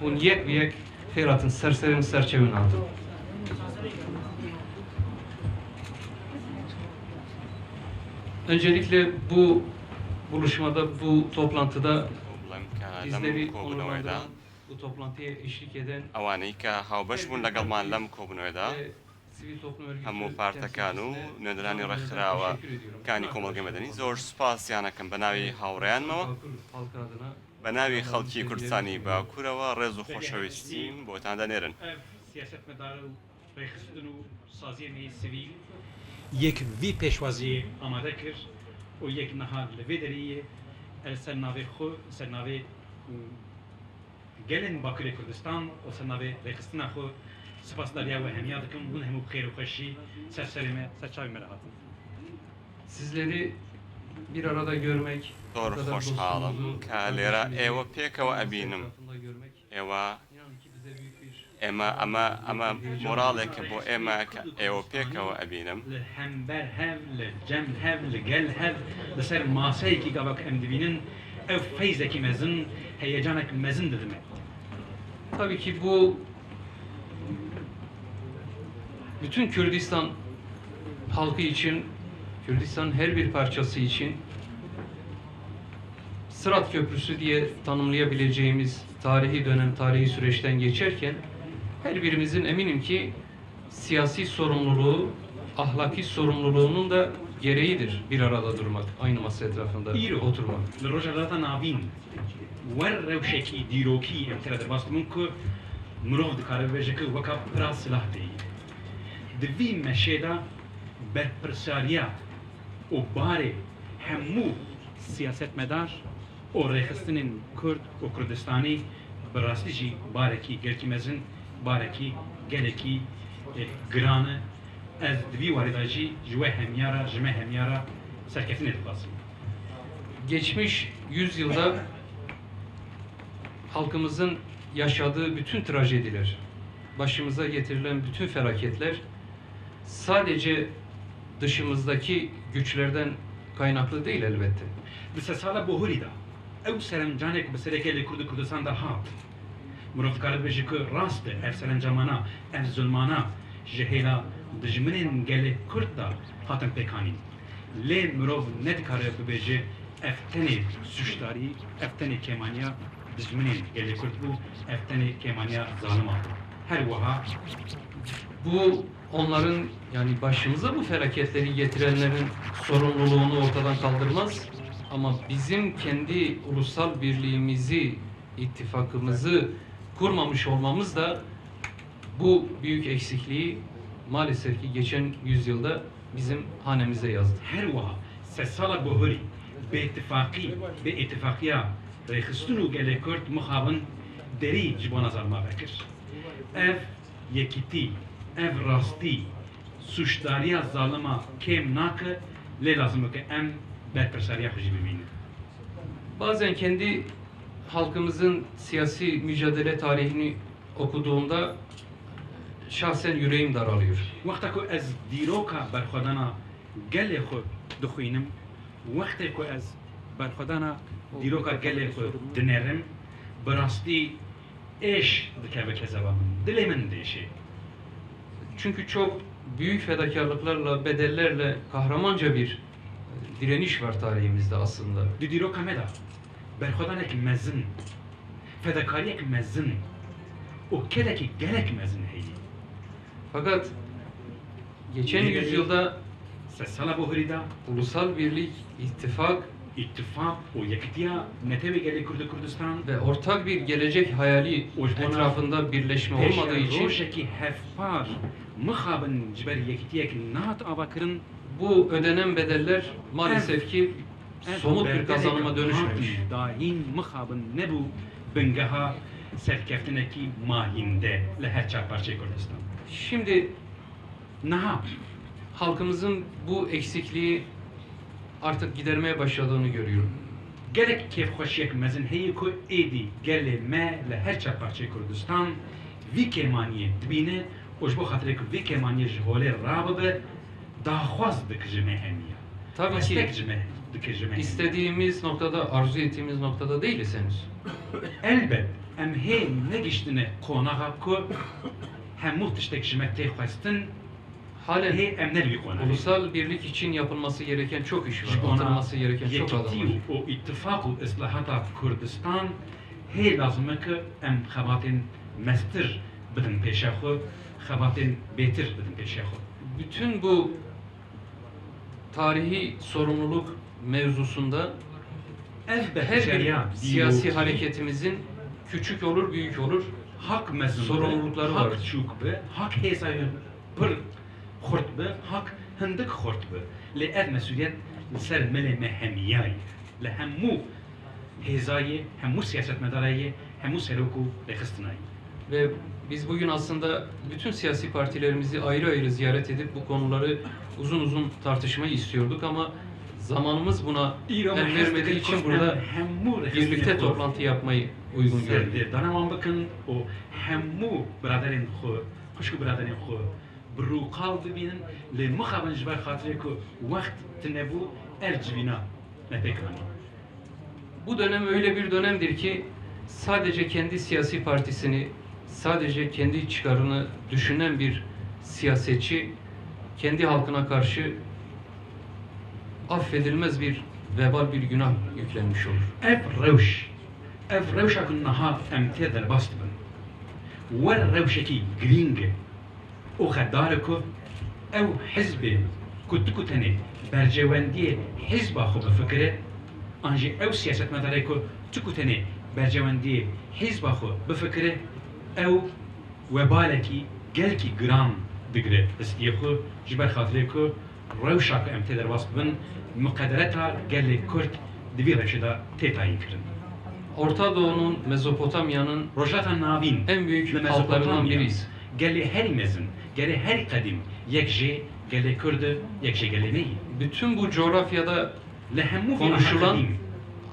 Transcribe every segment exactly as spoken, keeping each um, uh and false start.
Hûn yek bi yek xêr hatin ser serê min, ser çavê min hatin. Öncelikle bu buluşmada, bu toplantıda bizleri onurlandıran, bu toplantıya eşlik eden, ئەوانەی کە هاوبەش بوون لەگەڵمان لەم کۆبوونەوەدا، هەموو پارتەکان و نوێنەرانی ڕێکخراوەکانی کۆمەڵگەی مەدەنی زۆر سوپاسیان ئەکەم بە ناوی هاوڕێیانمەوە، بە ناوی خەڵکی کوردستانی باکوورەوە ڕێز و خۆشەویستیم بۆتان دەنێرن. Ev siyasetmedar û rêxistin û saziyê me yê sivîl yek vî pêşwaziyê amade kir û yek niha li vê derê ye. Ez li ser navê xwe, li ser navê, û gelên Bakurê Kurdistan û ser navê rêxistina xwe spasdariya we hemiya dikim. Hûn hemû bi xêr û xweşî ser serê me, ser çavê me re hatin. Sizleri bir arada görmek, bu kadar dostluğumuzu, kardeşliğimizi, dostluğumuzu etrafında görmek, zor bir şey. زۆر خۆشحاڵم کە لێرە ئێوە پێکەوە ئەبینم. ئێوە، ئێمە، ئەمە، ئەمە مۆراڵێکە بۆ ئێمە کە ئێوە پێکەوە ئەبینم. Li hember hev, li cem hev, li gel hev, li ser maseyekî gava ku em dibînin, ew feyzekî mezin, heyecanek mezin didime. Tabii ki bu bütün Kürdistan halkı için, Kürdistan'ın her bir parçası için Sırat Köprüsü diye tanımlayabileceğimiz tarihi dönem, tarihi süreçten geçerken her birimizin eminim ki siyasi sorumluluğu, ahlaki sorumluluğunun da gereğidir bir arada durmak, aynı masa etrafında oturmak. Îro, li Rojhilata Navîn, wer rewşekî dîrokî em tê re derbas dibin ku mirov dikare bibêje ku weka pira silah tê. Di vî meşê de berpirsariya û barê hemû siyasetmedar û rêxistinên Kurd û Kurdistanî bi rastî jî barekî gelkî mezin, barekî gelekî, e, giran e. Ez di vî warî de jî ji we hemiya re, ji me hemiya re serkeftinê dixwazim. Geçmiş yüzyılda halkımızın yaşadığı bütün trajediler, başımıza getirilen bütün felaketler sadece dışımızdaki güçlerden kaynaklı değil elbette. Di sedsala bohurî de ew serencanek bi serê gelê Kurd û Kurdistan de hat. Mirov dikare bibêje ku rast e, ev serencamana, ev zulmana ji hêla dijminên gelê Kurd de hatin pêkanîn. Lê mirov nedikare bibêje ev tenê sûcdarî, ev tenê kêmaniya dijminên gelê Kurd bû, ev tenê kêmaniya zalima bû. Her wiha bu onların, yani başımıza bu felaketleri getirenlerin sorumluluğunu ortadan kaldırmaz. Ama bizim kendi ulusal birliğimizi, ittifakımızı kurmamış olmamız da bu büyük eksikliği maalesef ki geçen yüzyılda bizim hanemize yazdı. Her wiha sedsala bohurî bêtifaqî, bêîtifaqiya rêxistin û gelê Kurd mixabin derî ji bona zalima vekir. Ev yekîtî, ev rastî, sûcdariya zalima kêm nake, lê lazim e ku em berpirsariya xwe jî bimînin. Bazen kendi halkımızın siyasi mücadele tarihini okuduğumda şahsen yüreğim daralıyor. Wexta ku ez dîroka berxwedana gelê xwe dixwînim, wextê ku ez berxwedana dîroka gelê xwe dinêrim, bi rastî êş dikeve kezeba min, dilê min dêşê. Çünkü çok büyük fedakarlıklarla, bedellerle kahramanca bir direniş var tarihimizde aslında. Di dîroka me de berxwedanek mezin, fedakariyek mezin û kelekî gelek mezin heye. Fakat geçen yüzyılda sedsala bohurî de ulusal birlik, ittifak, îttifaq û yekitiya Netewê Gelê Kurd û Kurdistan ve ortak bir gelecek hayali etrafında birleşme olmadığı için rojekî hevpar mixabin ji ber yekitiyek nehat avakirin. Bu ödenen bedeller maalesef ki somut bir kazanıma dönüşmemiş. Dahîn mixabin nebû bingeha serkeftinekî mahînde li her çar parçeyê Kurdistan. Şimdi niha halkımızın bu eksikliği artık gidermeye başladığını görüyorum. Gelek kêfxweşiyek mezin heye ku êdî gelê me li her çar parçeyê Kurdistan vî kêmaniyê dibîne û ji bo xatirê ku vê kêmaniyê ji holê rabibe, daxwaz dike ji me hemiya. Tabii ki. Destek ji me dike ji me hemiya. İstediğimiz noktada, arzu ettiğimiz noktada değiliz henüz. Elbet, Em hê negiştine qonaxa ku hemû tiştek ji me tê xwestin, Halen hê em ne li wî qonaxê. Ulusal birlik için yapılması gereken çok iş var, atılması gereken çok adım var. Ji bona yekîtî û îtifaq û islahata Kurdistan hê lazim e ku em xebatên mestir bidin pêşa xwe, xebatên bêtir bidin pêşa xwe. Bütün bu tarihi sorumluluk mevzusunda her bir siyasi hareketimizin küçük olur, büyük olur, sorumlulukları vardır. Hak mezin be, hak çûk be, hak hêzayê pir xurt be, hak hindik xurt be. Lê ev mesûliyet li ser milê me hemiya ye. Li hemû hêzayê, hemû siyasetmedarayê, hemû serok û rêxistinayê. Ve biz bugün aslında bütün siyasi partilerimizi ayrı ayrı ziyaret edip bu konuları uzun uzun tartışmayı istiyorduk ama zamanımız buna el vermediği için burada birlikte toplantı yapmayı uygun gördük. Serdana wan bikin û hemû biraderên xwe, xwişk û biraderên xwe bi rû qal bibînin, lê mixabin ji ber xatirê ku wext tune bû, ev civîna me pêk anî. Bu dönem öyle bir dönemdir ki sadece kendi siyasi partisini, sadece kendi çıkarını düşünen bir siyasetçi kendi halkına karşı affedilmez bir vebal, bir günah yüklenmiş olur. Ev rewş, ev rewşa ku niha em tê derbas dibin, wer rewşekî girîng e. Û xedar e ku ew hizbê ku tu ku tenê berjewendiyê hizba xwe bifikire, an jî ew siyasetmedarê ku tu ku tenê berjewendiyê hizba xwe bifikire, ew webalekî gelkî giran digire histiyê xwe, ji ber xatirê ku rewşa ku em tê derbas dibin, miqedereta gelê Kurd di vî rewşê de tê tayînkirin. Orta Doğu'nun, Mezopotamya'nın en büyük halklarından biriyiz. Rojhilata Navîn, li Mezopotamya, gelê herî mezin, gelê herî qedîm, yek jê gelê Kurd e, yek jê gelê me ye. Bütün bu coğrafyada konuşulan,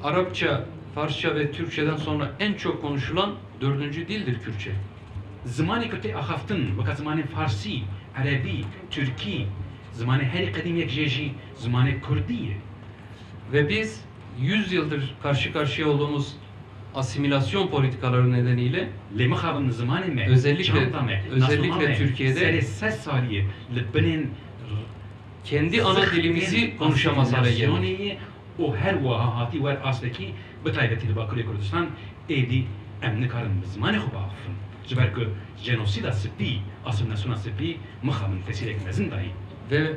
Arapça, Farsça ve Türkçeden sonra en çok konuşulan dördüncü dildir Kürtçe. Zimanê ku tê axaftin, weke zimanên Farsî, Erebî, Tirkî, zimanê herî qedîm yek jê jî zimanê Kurdî ye. Ve biz yüz yıldır karşı karşıya olduğumuz asimilasyon politikaları nedeniyle, lê mixabin zimanê me, özellikle, çanda me, özellikle nasnama me, Türkiye'de serê sed salî ye li binên kendi ana dilimizi konuşamaz hale geldik. Asimilasyonê ye û her wiha hatî wer astekî, bi taybetî li Bakurê Kurdistan, êdî em nikarin bi zimanê xwe biaxifin. Ji ber ku jenosîda spî, asimilasyona spî, mixabin tesîrek mezin dayî. Ve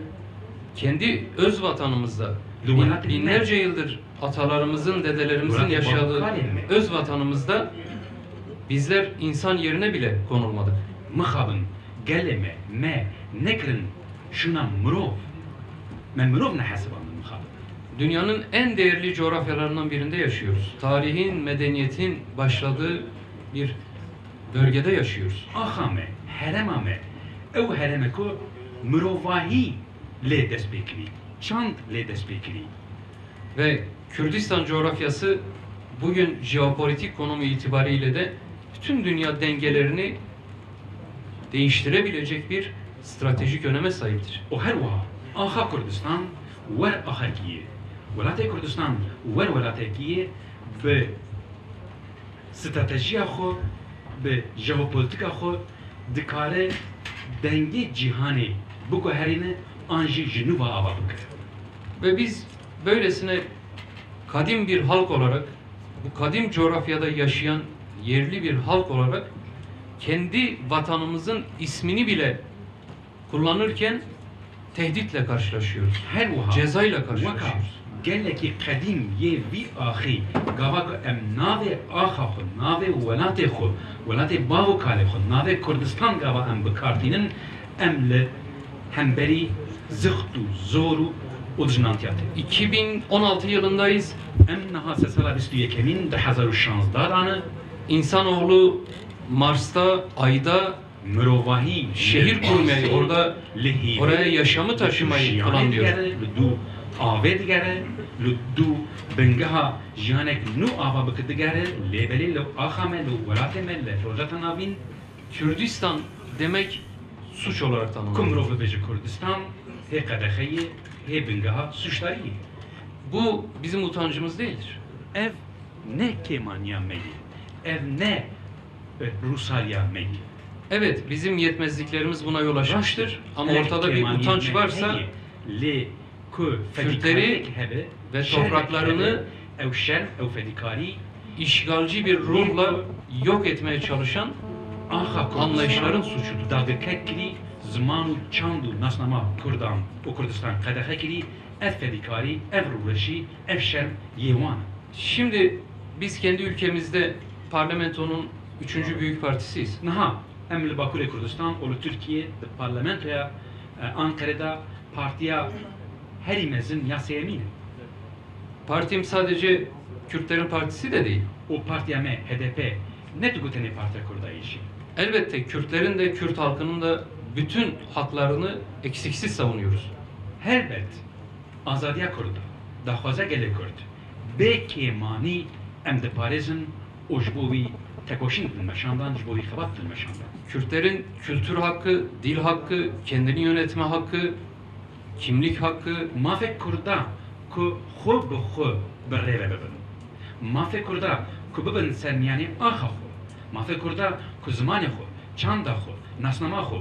kendi öz vatanımızda, bin-, binlerce yıldır atalarımızın, dedelerimizin yaşadığı öz vatanımızda bizler insan yerine bile konulmadık. Mixabin gelê me, me nekirin şûna mirov. Me mirov nehesibandin mixabin. Dünyanın en değerli coğrafyalarından birinde yaşıyoruz. Tarihin, medeniyetin başladığı bir bölgede yaşıyoruz. Axa me, herema me, ew herem e ku mirovahî lê dest pê kirî, çand lê dest pê kirî. Ve Kürdistan coğrafyası bugün jeopolitik konumu itibariyle de bütün dünya dengelerini değiştirebilecek bir stratejik öneme sahiptir. Û her wiha axa Kurdistan wer axekî ye. Welatê Kurdistan wer welatekî ye, bi stratejiya xwe, bi jeopolitika xwe dikare dengê cîhanê biguherîne an jî ji nû ve ava bike. Ve biz böylesine kadim bir halk olarak, bu kadim coğrafyada yaşayan yerli bir halk olarak kendi vatanımızın ismini bile kullanırken tehditle karşılaşıyoruz. Her wiha, cezayla karşılaşıyoruz. Weka gelekî qedîm yê vî axî, gava ku em navê axa xwe, navê welatê xwe, welatê bav û kalê xwe, navê Kurdistan gava em bi kar tînin, em li hemberî zixt û zor û, û dijminantiya tê. iki bin on altı yılındayız. Em niha sedsala bîst û yekemîn du hezar û şazdeh de ne. İnsanoğlu Mars'ta, Ay'da, mirovahî şehir kurmayı, orada oraya yaşamı taşımayı planlıyor. Digere, li dû avê digere, li dû bingeha jiyanek nû ava bike digere, lê belê li axa me, li welatê me, li Rojhilata Navîn, Kürdistan demek suç olarak tanımlanıyor. Ku mirov bibêje Kurdistan, hê qedexeyê, hê bingeha sûcdarî ye. Bu bizim utancımız değildir. Ev ne kêmaniya me ye. Ev ne Rûsariya me ye. Evet, bizim yetmezliklerimiz buna yol açmıştır. Raştır, Ama ortada bir kêmanî utanç me varsa heye, lê ku Kürtleri fedîkariyek hebe, ve şermek topraklarını hebe, ew şerm, ew fedîkarî, işgalci bir ruhla yok etmeye çalışan axa anlayışların Kurdistan suçudur. dagirket kirî, ziman û çand û nasnama Kurdan û Kurdistan qedexe kirî, ev fedîkarî, ev rûreşî, ev şerm yê wan e. Şimdi biz kendi ülkemizde parlamentonun üçüncü büyük partisiyiz. Niha em li Bakurê Kurdistan û li Tirkiyê di parlamentoya, e, Anqerê de partiya herî mezin ya sêyemîn e. Partim sadece Kürtlerin partisi de değil. Û partiya me H D P ne digotinê partiya Kurdayê jî. Elbette Kürtlerin de Kürt halkının da bütün haklarını eksiksiz savunuyoruz. Helbet, azadiya Kurd, daxwaza gelê Kurd, bê kêmanî em diparêzin û ji bo wî tekoşîn didin meşandan, ji bo wî xebat didin meşandan. Kürtlerin kültür hakkı, dil hakkı, kendini yönetme hakkı, kimlik hakkı, Mafê Kurda ku xwe bi xwe bi rê ve bibin. Mafê Kurda ku bibin sermiyanê axa xwe. Mafê Kurda ku zimanê xwe, çanda xwe, nasnama xwe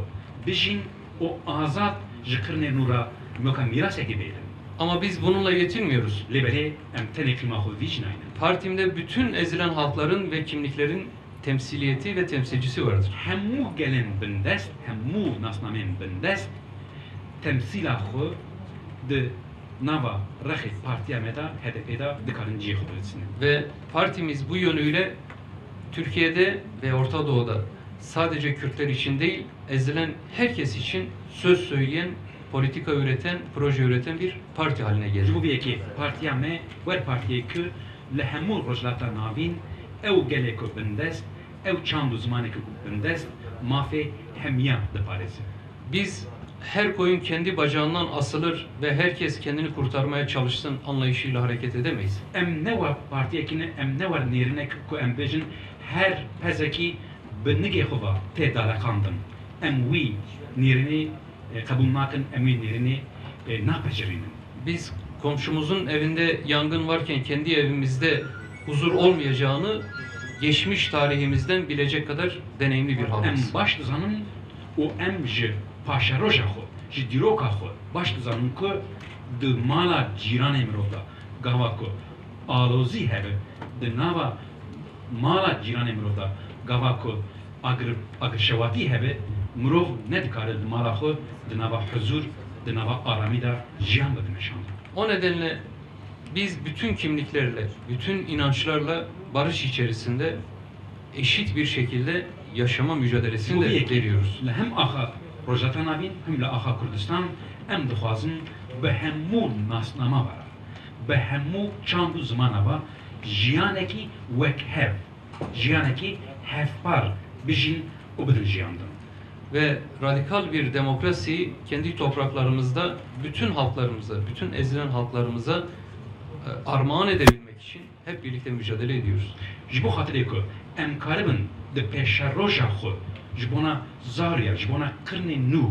bijîn û azad ji qirnê nû re weka mîrasekê bêlin. Ama biz bununla yetinmiyoruz. Lê belê em tenê qîma xwe vî jî naynin. Partimde bütün ezilen halkların ve kimliklerin temsiliyeti ve temsilcisi vardır. Hemû gelên bindest, hemû nasnameyên bindest temsîla xwe di nava rexê partiya me de, H D P de dikarin cihê xwe bidisînin. Ve partimiz bu yönüyle Türkiye'de ve Orta Doğu'da sadece Kürtler için değil, ezilen herkes için söz söyleyen, politika üreten, proje üreten bir parti haline Ji bo geldi. vê yekê partiya me wer partiyê ku li hemû Rojhilata Navîn ew gelê ku bindest, ew çand û zimanê ku bindest, mafê hemiya diparêze. Biz her koyun kendi bacağından asılır ve herkes kendini kurtarmaya çalışsın anlayışıyla hareket edemeyiz. Em ne wer partiyekî ne, em ne wer nêrinek ku em bêjin her pezekî bi nigê xwe ve tê daleqandin. Em wî nêrînê, e, qebûl nakin, em wî nêrînê, e, napejirînin. Biz komşumuzun evinde yangın varken kendi evimizde huzur olmayacağını geçmiş tarihimizden bilecek kadar deneyimli bir halkız. Em baş dizanin û em ji paşeroja xwe, ji dîroka xwe baş dizanin ku di mala cîranê mirov de gava ku alozî hebe, di nava mala cîranê mirov de gava ku agir, agirşewatî hebe, mirov nedikare di mala xwe di nava huzur, di nava aramî de jiyan bide meşandin. O nedenle biz bütün kimliklerle, bütün inançlarla barış içerisinde eşit bir şekilde yaşama mücadelesini de veriyoruz. Li hem axa Rojhilata Navîn, hem li axa Kurdistan em dixwazin bi hemû nasnama ve re, bi hemû çand û zimana ve jiyanekî wekhev, jiyanekî hevpar bijîn û bidin jiyandin. Ve radikal bir demokrasiyi kendi topraklarımızda bütün halklarımıza, bütün ezilen halklarımıza e, armağan edebilmek için hep birlikte mücadele ediyoruz. Ji bo xatirê ku em karibin di pêşeroja xwe ji bona zarya, ji bona qirnê nû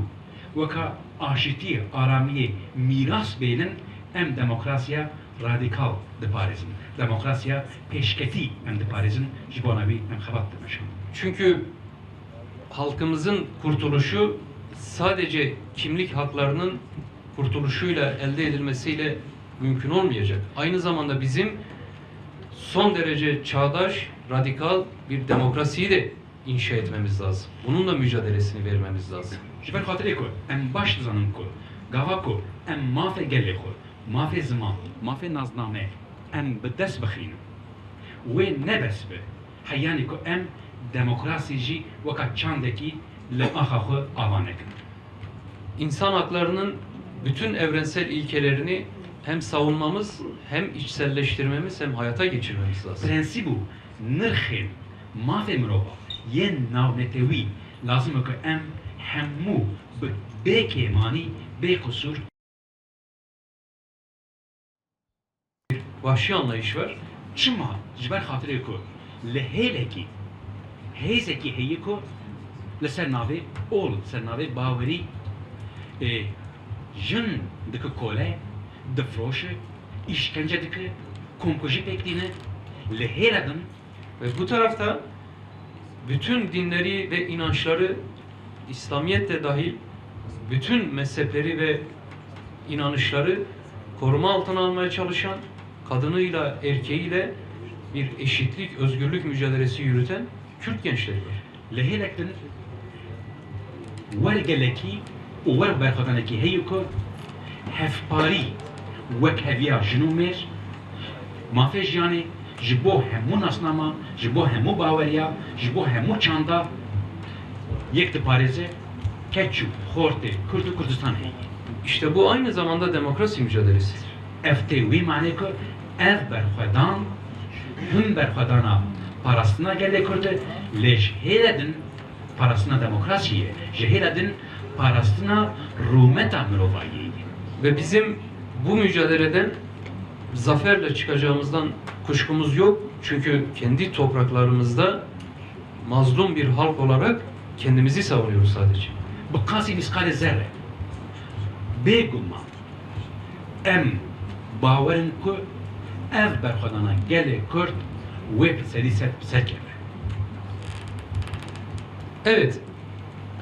weka aşîtiyê, aramiyê mîras bêlin, em demokrasiya radikal diparêzin. Demokrasiya pêşketî em diparêzin, ji bona wî em xebat dimeşin. Çünkü halkımızın kurtuluşu sadece kimlik haklarının kurtuluşuyla, elde edilmesiyle mümkün olmayacak. Aynı zamanda bizim son derece çağdaş, radikal bir demokrasiyi de inşa etmemiz lazım. Bunun da mücadelesini vermemiz lazım. Ji ber xatirê ku em baş dizanin ku gava ku em mafê gelê xwe, mafê ziman, mafê nazname em bi dest bixînin, wê ne bes be, heyanî ku em demokrasî jî weka çandekî li axa xwe ava nekin. İnsan haklarının bütün evrensel ilkelerini hem savunmamız, hem içselleştirmemiz, hem hayata geçirmemiz lazım. Prensîb û nirxên mafê mirova yên navnetewî lazim e ku em hemû bi bê kêmanî, bê qisûr, Vahşi anlayış var. Çima? Ji ber xatirê ku li hêlekî, hêzekî heye ku li ser navê ol, ser navê bawerî, ê, jin dike kole, difiroşe, îşkence dike, komkujî pêk tîne, li hêle din. Ve bu tarafta Bütün dinleri ve inançları, İslamiyet de dahil, bütün mezhepleri ve inanışları koruma altına almaya çalışan, kadınıyla, erkeğiyle bir eşitlik, özgürlük mücadelesi yürüten Kürt gençleri var. Li hêlek din wer gelekî û wer berxwedanekî heye ku hevparî wekheviya jin û mêr, mafê jiyanê ji bo hemû nasnama, ji bo hemû baweriya, ji bo hemû çanda yek diparêze, keç û xortê Kurd û Kurdistan heye. İşte bu aynı zamanda demokrasi mücadelesidir. Ev tê wî manê ku ev berxwedan him berxwedana parastina gelê Kurd e, lê ji hêle din parastina demokrasiyê, ji hêle din parastina rûmeta mirovayiyê ye. Ve bizim bu mücadeleden zaferle çıkacağımızdan kuşkumuz yok. Çünkü kendi topraklarımızda mazlum bir halk olarak kendimizi savunuyoruz sadece. Bi qasî mîsqalê zerre. Bêguman em bawer in ku ev berxwedana gelê Kurd wê bi serî ser, ser keve. Evet,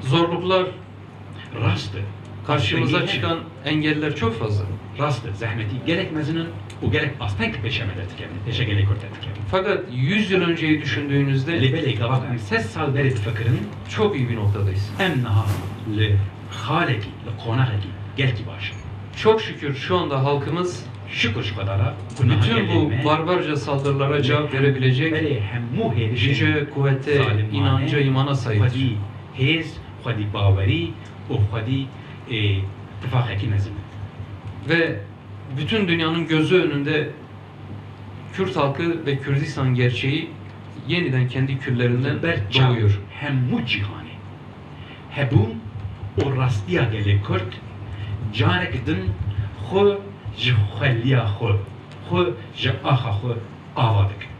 zorluklar, rast e, karşımıza çıkan engeller çok fazla. Rast e, zehmetî gelek mezin in û gelek asteng pêşe me de dikevin, pêşe gelê Kurd de dikevin. Fakat yüz yıl önceyi düşündüğünüzde Lê belê gava em sed sal berê difikirin, çok iyi bir noktadayız. Em niha li xalekî, li qonaxekî gelkî baş in. Çok şükür şu anda halkımız Şikir ji Xweda re ku niha bütün gelê bu me barbarca saldırılara cevap verebilecek güce, kuvvete, inanca, imana sahiptir. Xwedî hêz, xwedî bawerî û xwedî, ê, tifaqekî mezin e. Ve bütün dünyanın gözü önünde Kürt halkı ve Kürdistan gerçeği yeniden kendi küllerinden doğuyor. Hemû cîhanê hebûn û rastiya gelê Kurd carek din xwe ji xweliya xwe, xwe ji axa xwe ava dikin.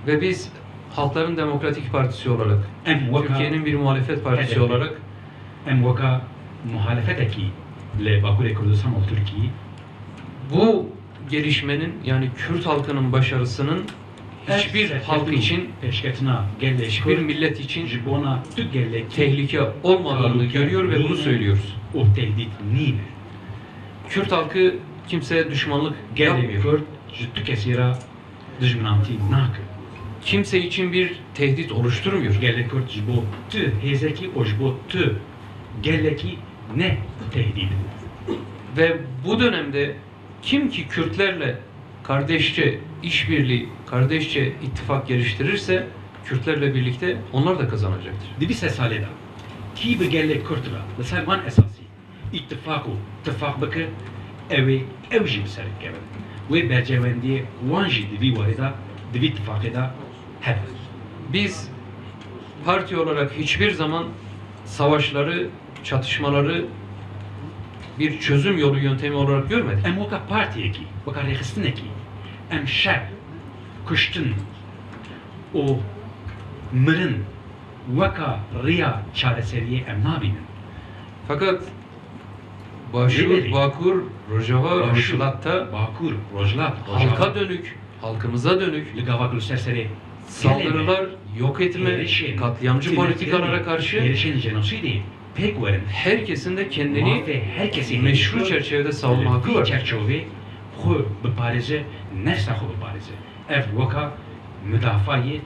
Ve biz Halkların Demokratik Partisi olarak, Türkiye'nin bir muhalefet partisi olarak Em weka muhalefetekî li Bakurê Kurdistan û Tirkiyê, bu gelişmenin, yani Kürt halkının başarısının hiçbir halk için, pêşketina gelê Kürt, hiçbir millet için ji bona tu gelekî tehlike olmadığını görüyor ve bunu söylüyoruz. Û tehdît nîne. Kürt halkı kimseye düşmanlık yapmıyor. Gelê Kurd ji tu kesî re dijminantî nake. Kimse için bir tehdit oluşturmuyor. Gelê Kurd ji bo tu hêzekî û ji bo tu gelekî ne tehdît. Ve bu dönemde kim ki Kürtlerle kardeşçe işbirliği, kardeşçe ittifak geliştirirse Kürtlerle birlikte onlar da kazanacaktır. Di vî sed salê de kî bi gelê Kurd re li ser van esasî îttifaq û tifaq bike, ew ê ew jî bi ser bikevin. Wê berjewendiyê wan jî di vî warê de, di vî tifaqê de hebe. Biz parti olarak hiçbir zaman savaşları, çatışmaları bir çözüm yolu, yöntemi olarak görmedik. Em weka partiyekî, weka rêxistinekî, em şer, kuştin û mirin weka riya çareseriyê em nabînin. Fakat Başûr, Bakur, Rojava, Rojhilat te halka dönük, halkımıza dönük saldırılar, yok etme, katliamcı politikalara karşı herkesin de kendini meşru çerçevede savunma hakkı var. Çerçevê xwe biparêze, nefsa xwe biparêze. Ev weka mudafayê,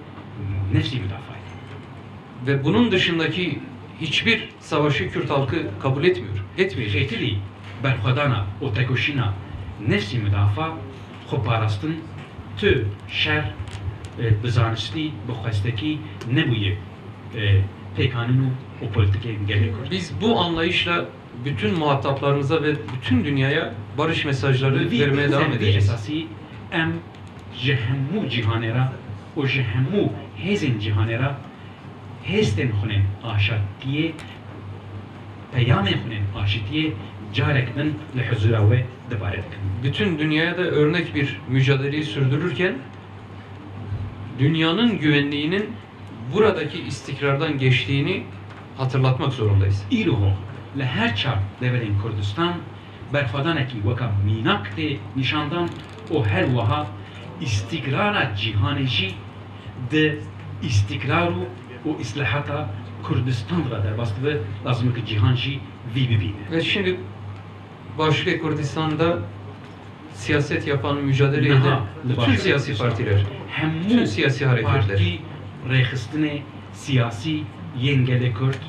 nefsî mudafayê. Ve bunun dışındaki hiçbir savaşı Kürt halkı kabul etmiyor, etmeyecek. Xêtirî berxwedana û tekoşîna nefsî mudafa, xweparastin, tu şer, e, bi zanistî, bi xwestekî nebûye, e, pêkanîn û, û polîtîkên gelê Kurd. Biz bu anlayışla bütün muhataplarımıza ve bütün dünyaya barış mesajları vermeye devam edeceğiz. Esasî em ji hemû cîhanê re û ji hemû hêzên cîhanê re hêstên xwinên aşatiyê, peyamên xwinên aşitiyê carek din li huzura we dubare dikin. Bütün dünyaya da örnek bir mücadeleyi sürdürürken dünyanın güvenliğinin buradaki istikrardan geçtiğini hatırlatmak zorundayız. Îro li her çar deverên Kurdistan berxwedanekî weka mînak tê nîşandan û her wiha îstikrara cîhanê jî di îstikrar û û îslahata Kurdistan re derbas dibe, lazim e ku cîhan jî vî bibîne. Ve şimdi başka Kürdistan'da siyaset yapan, mücadele eden bütün siyasi partiler, bütün siyasi hareketler. Partî, rêxistinê siyasî yên gelê Kurd.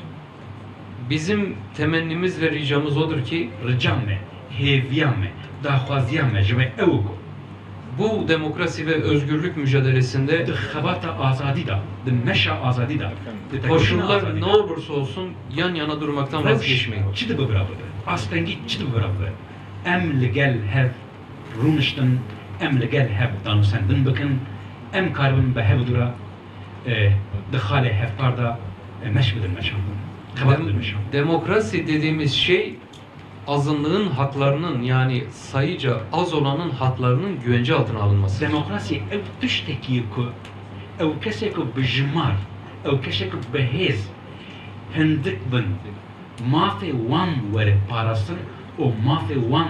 Bizim temennimiz ve ricamız odur ki, rica me, hêviya me, daxwaziya me ji we ew ku bu demokrasi ve özgürlük mücadelesinde di xebata azadî de, di meşa azadî de, di koşullar ne olursa olsun yan yana durmaktan vazgeçmeyin. Çi dibe bira bibe, astengî çi dibe bira bibe, em li gel hev rûniştin, em li gel hev danûsendin bikin, em karibin bi hev dû re, e, di xalê hevpar de, e, meş bidin meşandin, xebat bidin meşandin. Demokrasi dediğimiz şey azınlığın haklarının, yani sayıca az olanın haklarının güvence altına alınması. Demokrasi ew tiştekî ye ku ew kesê ku bi jimar, ew kesê ku bi hêz hindik bin, mafê wan were parastin û mafê wan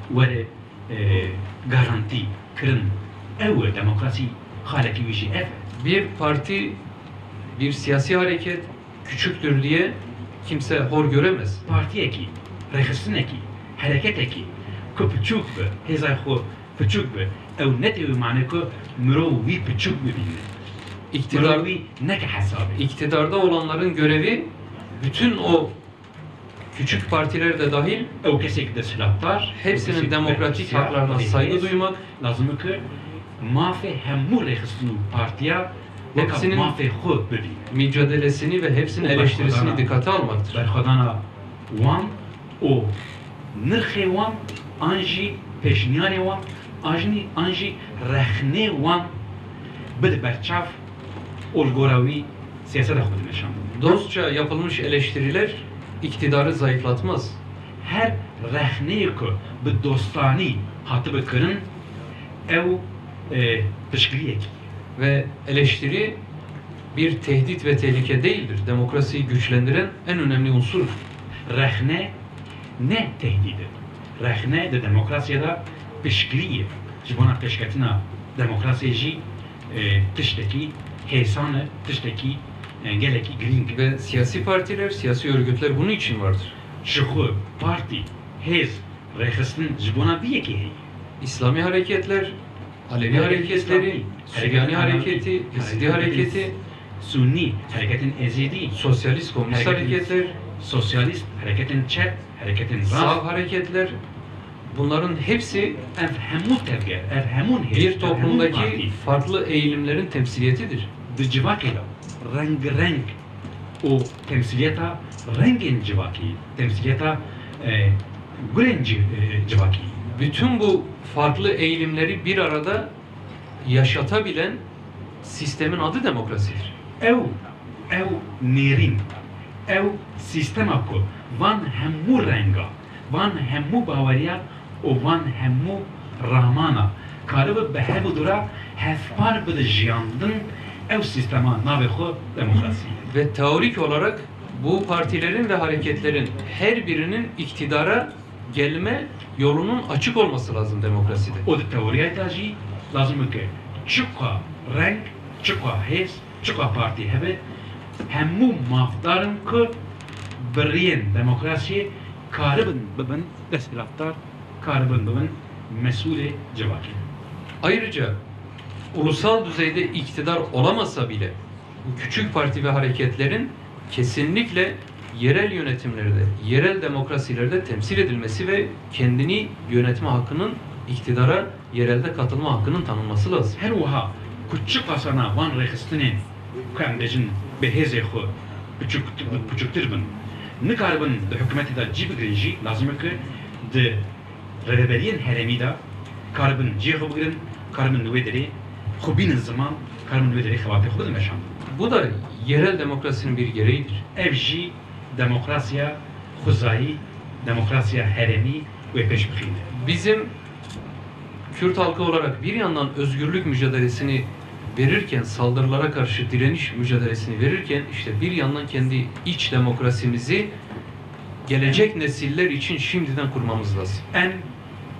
were, e, garantî kirin. Ew e demokrasî, xalekî wî jî ev e. Bir parti, bir siyasi hareket küçüktür diye kimse hor göremez. Partiyekî, rêxistinekî, hereketekî ku piçûk bi, hêza xwe piçûk bi, ew netê wê mane ku mirov wî piçûk bibîne. İktidar, mirov wî neke hesabê. İktidarda olanların görevi bütün o küçük partiler de dahil, ew kesek desthilatdar, hepsinin demokratik haklarına saygı duymak, lazim e ku mafê hemû rêxistin û partiya weka mafê xwe bibîne. Mücadelesini ve hepsinin eleştirisini dikkate almaktır. Berxwedana wan û nirxê wan an jî pêşniyarê wan an jî, an jî rexnê wan bide berçav û li gora wî siyaseta xwe dimeşandin. Dostça yapılmış eleştiriler iktidarı zayıflatmaz. Her rexneyê ku bi dostanî hatibe kirin, ew, e, piştgiriyekî. Ve eleştiri bir tehdit ve tehlike değildir. Demokrasiyi güçlendiren en önemli unsurdur. Rexne ne tehdîd e. Rexne di demokrasiyê de piştgirî ye. Ji bona pêşketina demokrasiyê jî, e, tiştekî hêsan e, tiştekî, e, gelekî girîng e. Ve siyasi partiler, siyasi örgütler bunun için vardır. Ji xwe partî, hêz, rêxistin ji bona vî yekê heye. İslami hareketler, Alevi hareketleri, Süryani hareketi, Ezidi hareketi, Sunni, hereketên Ezîdî, sosyalist, komünist hareketler, sosyalist, hereketên çep, hereketên rast, sağ hareketler, bunların hepsi, ev hemû tevger, ev hemû hêz, bir toplumdaki farklı eğilimlerin temsiliyetidir. Di civakê de rengreng û temsîliyeta rengên civakî, temsîliyeta, e, gulên ci-, e, civakî. Bütün bu farklı eğilimleri bir arada yaşatabilen sistemin adı demokrasidir. Ew, ew nêrîn, ew sîstema ku van hemû renga, van hemû baweriya û van hemû ramana karibe bi hev û dû re hevpar bide jiyandin, ew sîstema navê xwe demokrasî ye. Ve teorik olarak bu partilerin ve hareketlerin her birinin iktidara gelme yolunun açık olması lazım demokraside. Û di teoriyayê de jî lazim e ku çiqa reng, çiqa hêz, çiqa partî hebe, hemû mafdar in ku bi riyên demokrasiyê karibin bibin desthilatdar, karibin bibin mesûlê civakê. Ayrıca ulusal düzeyde iktidar olamasa bile bu küçük parti ve hareketlerin kesinlikle yerel yönetimlerde, yerel demokrasilerde temsil edilmesi ve kendini yönetme hakkının, iktidara yerelde katılma hakkının tanınması lazım. Her wiha ku çiqasana van rêxistinên ku em bêjin bi hêzê xwe piçûk-, piçûktir bin, nikaribin di hikûmetê de cî bigirin jî, lazim e ku di rêveberiyên herêmî de karibin cihê xwe bigirin, karibin li wê derê xwe bînin ziman, karibin li wê derê xebatê xwe bidin meşandin. Bu da yerel demokrasinin bir gereğidir. Ev jî demokrasiya xwezayî, demokrasiya herêmî wê pêş bixîne. Bizim Kürt halkı olarak bir yandan özgürlük mücadelesini verirken, saldırılara karşı direniş mücadelesini verirken, işte bir yandan kendi iç demokrasimizi gelecek nesiller için şimdiden kurmamız lazım. Em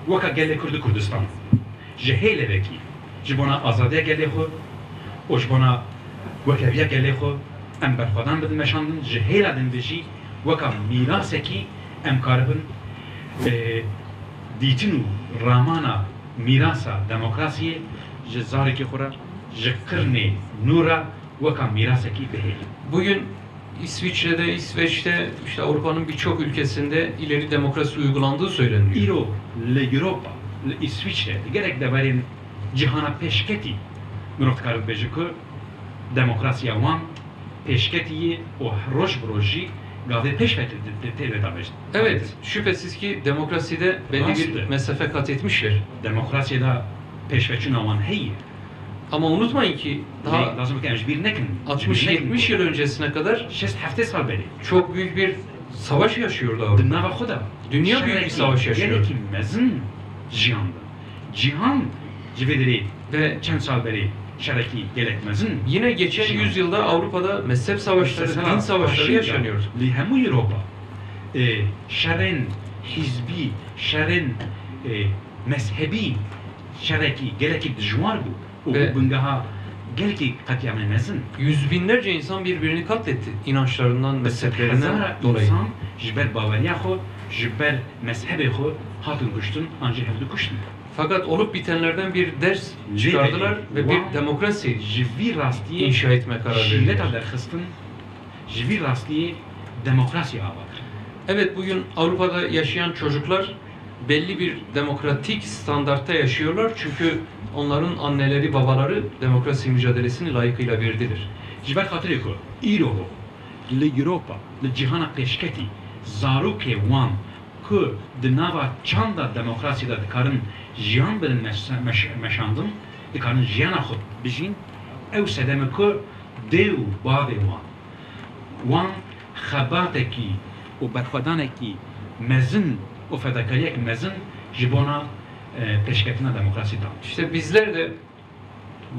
weka gelê Kurd û Kurdistan ji hêlevekî ji bona azadiya gelê xwe û ji bona wekheviya gelê xwe em berxwedan bidin meşandin, ji hêla din ve jî weka mîrasekî em karibin, e, dîtin û ramana mîrasa demokrasiyê ji zarokê xwe re, ji qirnê nû re weka mîrasekî bihêlin. Bugün İsviçre'de, İsveç'te, işte Avrupa'nın birçok ülkesinde ileri demokrasi uygulandığı söyleniyor. Îro li Europa, li Îsviçre, li gelek deverên cihana pêşketî mirov dikare bibêje ku demokrasiya wan pêşketî ye û roj bi roj jî gavê pêşve tê, tê, tê, tê de davêjin. Evet, şüphesiz ki demokraside belli Rast bir e. mesafe kat etmişler. Demokrasiyê de pêşveçûna wan heye. Ama unutmayın ki daha Lê lazim e em ji bîr nekin. altmış yetmiş yıl öncesine kadar Şêst heftê sal berê. çok büyük bir savaş yaşıyordu Avrupa. Di nava xwe de Dünya büyük bir şerekî savaş yaşıyor. Gelekî mezin jiyan da. Cîhan ji vê derê Ve çend sal berê şerekî gelek mezin. Yine geçen Jiyan. yüzyılda Avrupa'da mezhep savaşları, Mesela din savaşları faşîzm yaşanıyordu. Li hemû Ewropa, e, şerên hizbî, şerên, e, mezhebî şerekî gelekî dijwar bû. Û Ve bû bingeha gelekî qetlîamê mezin. Yüz binlerce insan birbirini katletti inançlarından, mezheplerinden Hezara dolayı. Însan ji ber baweriya xwe, ji ber mezhebê xwe hatin kuştin an jî hevdû kuştin. Fakat olup bitenlerden bir ders Lê çıkardılar belê, ve bir wan demokrasi ji vî rastiyê inşa etme kararı şîreta verdiler. Derxistin, ji vî rastiyê demokrasiyê ava kirin. Evet, bugün Avrupa'da yaşayan çocuklar belli bir demokratik standartta yaşıyorlar. Çünkü onların anneleri, babaları demokrasi mücadelesini layıkıyla verdiler. Ji ber xatirê ku îro li Ewropa, li cîhana pêşketî, zarokê wan ku di nava çanda demokrasiyê de dikarin jiyan bidin meş-, meş-, meşandin, dikarin jiyana xwe bijîn, ew sedem e ku dê û bavê wan, wan xebatekî û berxwedanekî mezin û fedakariyek mezin ji bona, e, pêşketina demokrasî dan. İşte bizler de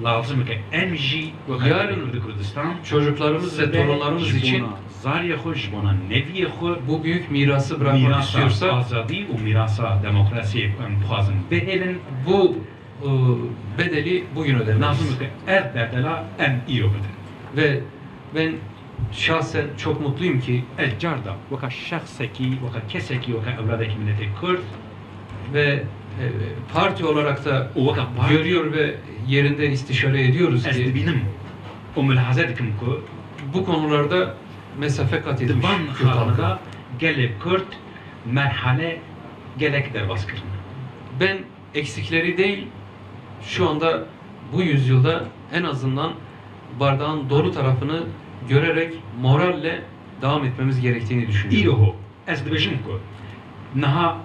Lazim e ke em jî wek Yarın Kurdi Kurdistan çocuklarımız ve sibê torunlarımız ji için bona zariyê xwe, ji bona neviyê xwe bu büyük mirası bırakmak mîrasa istiyorsa azadî û mîrasa demokrasiyê em dixwazin bihêlin. bu, e, bedeli bugün ödemeliyiz. Lazim e ke ev bedela em îro bidin. Ve ben şahsen çok mutluyum ki Ez car da weka şexsekî, weka kesekî, weka ewladekî miletê Kurd ve, e, parti olarak da Û weka parti görüyor ve yerinde istişare ediyoruz ez ki dibînim û milahaze dikim ku bu konularda mesafe kat di etmiş van Kürtler. Xalada gelê Kurd merhale gelek derbas kirine. Ben eksikleri değil, şu anda bu yüzyılda en azından bardağın dolu tarafını görerek moralle devam etmemiz gerektiğini düşünüyorum. Îro ho, ez dibêjim ku niha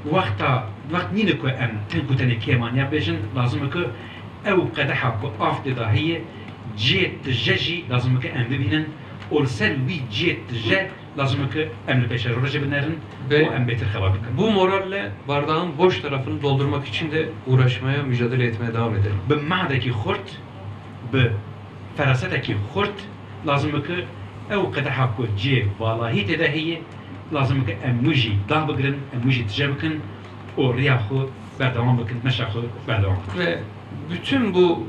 wexta, wext nîne ku em tenk û tenê kêmaniya bêjin, lazim e ku ew qedeha ku av tê de heye, cihê tije jî lazim e ku em bibînin û li ser wî cihê tije lazim e ku em li pêşerojê binerin Ve û em bêtir xebat bikin. Bu moralle bardağın boş tarafını doldurmak için de uğraşmaya, mücadele etmeye devam edelim. Bi madekî xurt, bi ferasetekî xurt lazim e ku ew qedeha ku cihê valahî tê de heye, lazim e ku em wî jî dabigirin, em wî jî tije bikin û riya xwe berdewam bikin, meşa xwe berdewam bikin. Ve bütün bu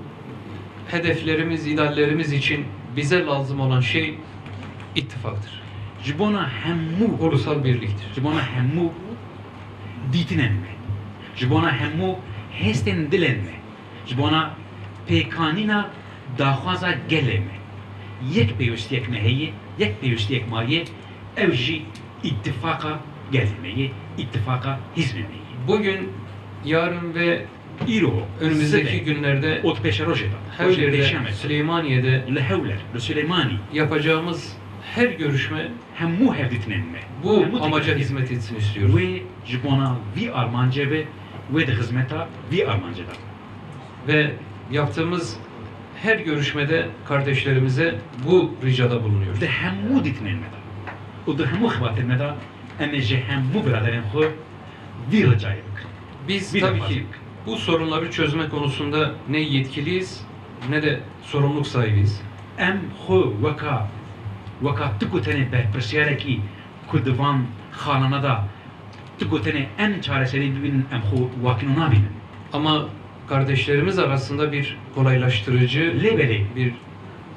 hedeflerimiz, ideallerimiz için bize lazım olan şey ittifaktır. Ji bona hemû, Ulusal birliktir. Ji bona hemû dîtinên me, ji bona hemû hêstên dilên me, ji bona pêkanîna daxwaza gelê me, yek pêwîstiyek me heye, yek pêwîstiyek maye, ew jî îtifaqa gelê me ye, îtifaqa hîzbê me ye. Bugün, yarın ve Îro, önümüzdeki sibê günlerde û di pêşerojê de, her rojên yerde, pêşemê de, Süleymaniye'de li Hewler, li Silêmanî, yapacağımız her görüşme hemû hevdîtinên me, bu hemû amaca teklifên hizmet etsin istiyoruz. Wê ji bona vî armancê be, wê di xizmeta vî armancê de. Ve yaptığımız her görüşmede kardeşlerimize bu ricada bulunuyoruz. Di hemû dîtinên me de û di hemû xebatên me de em ê ji hemû biraderên xwe vî ricayê bikin. Biz tabii ki bu sorunları çözme konusunda ne yetkiliyiz ne de sorumluluk sahibiyiz. Em xwe weka, weka tu ku tenê berpirsiyarekî ku di van xalana de tu ku tenê em çareserî bibînin, em xwe wakîno nabînin. Ama kardeşlerimiz arasında bir kolaylaştırıcı, Lê belê, bir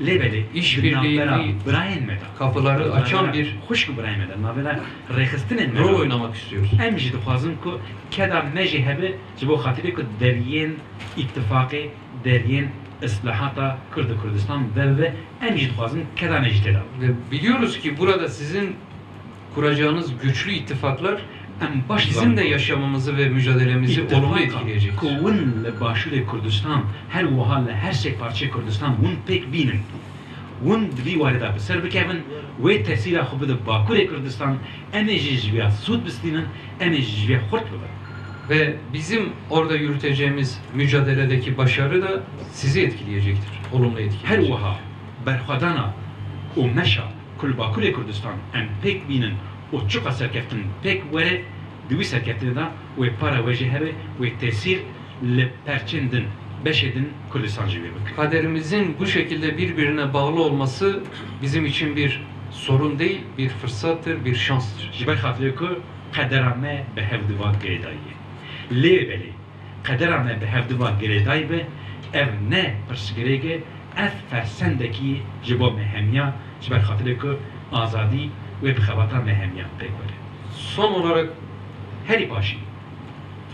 Lê belê, di navbera birayên me de, kapıları açan bir xwişk û birayên me de, navbera rêxistinên me de, rol oynamak istiyoruz. Em jî dixwazin ku keda me jî hebe, ji bo xatirê ku deriyên îtifaqê, deriyên islahata Kurd û Kurdistan veve, em jî dixwazin keda me jî tê de. Ve biliyoruz ki burada sizin kuracağınız güçlü ittifaklar bizim de yaşamamızı ve mücadelemizi olumlu etkileyecektir. Ku hûn li Başûrê Kurdistan, her wiha li her sê parçeyê Kurdistan hûn pêk bînin, hûn di vî warê de bi ser bikevin, wê tesîra xwe bide Bakurê Kurdistan, em ê jî ji vê ya sûd bistînin, em ê jî ji vê xurt bibin. Ve bizim orada yürüteceğimiz mücadeledeki başarı da sizi etkileyecektir, olumlu etkileyecektir. Her wiha berxwedana û meşa ku li Bakurê Kurdistan em pêk bînin û çiqas serkeftin pêk were, di wî serkeftinê de wê para we jî hebe, wê tesîr li perçên din, beşê din Kurdistan jî wê bike. Kaderimizin bu şekilde birbirine bağlı olması bizim için bir sorun değil, bir fırsattır, bir şanstır. Ji ber xatirê ku qedera me bi hevdiva girêdayî ye. Lê belê, qedera me bi hevdiva girêdayî be, ev ne pirsgirêk e, ev fersendekî ji bo me hemiya, ji ber xatirê ku azadî wê bi xebata me hemiya pêk were. Son olarak herî paşî,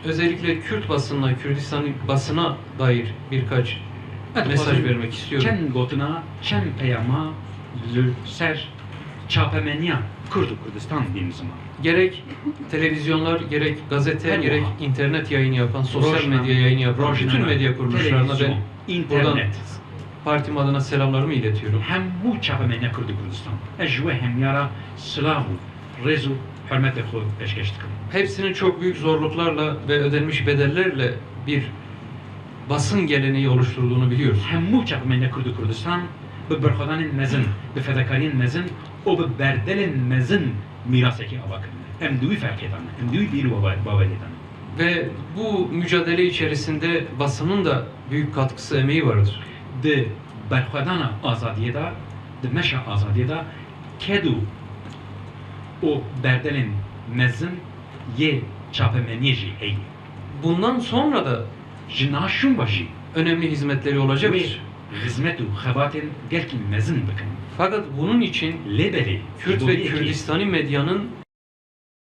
özellikle Kürt basınına, Kürdistan basına dair birkaç mesaj vermek istiyorum. Çend gotina, çend peyama li ser çapemeniya Kurd û Kurdistan bînim ziman. Gerek televizyonlar, gerek gazete, gerek internet yayını yapan, sosyal medya yayını yapan bütün medya kuruluşlarına ve buradan partim adına selamlarımı iletiyorum. Hemû çapemeniya Kurd û Kurdistan, ez ji we hemiyara silav û rêz û hurmetê xwe pêşkeş dikim. Hepsinin çok büyük zorluklarla ve ödenmiş bedellerle bir basın geleneği oluşturduğunu biliyoruz. Hemû çapemeniya Kurd û Kurdistan bi berxwedanên mezin, bi fedakariyên mezin û bi berdelên mezin mîrasekî ava kirine. Em di wî ferqê de ne, em di wî bîr û bawerê de ne. Ve bu mücadele içerisinde basının da büyük katkısı, emeği vardır. Di berxwedana azadiyê de, di meşa azadiyê de ked û û berdelên mezin yê çapemeniyê jî heye. Bundan sonra da ji niha şûn ve jî önemli hizmetleri olacaktır. Wê xizmet û xebatên gelkî mezin bikin. Fakat bunun için Kürt ve Kürdistani medyanın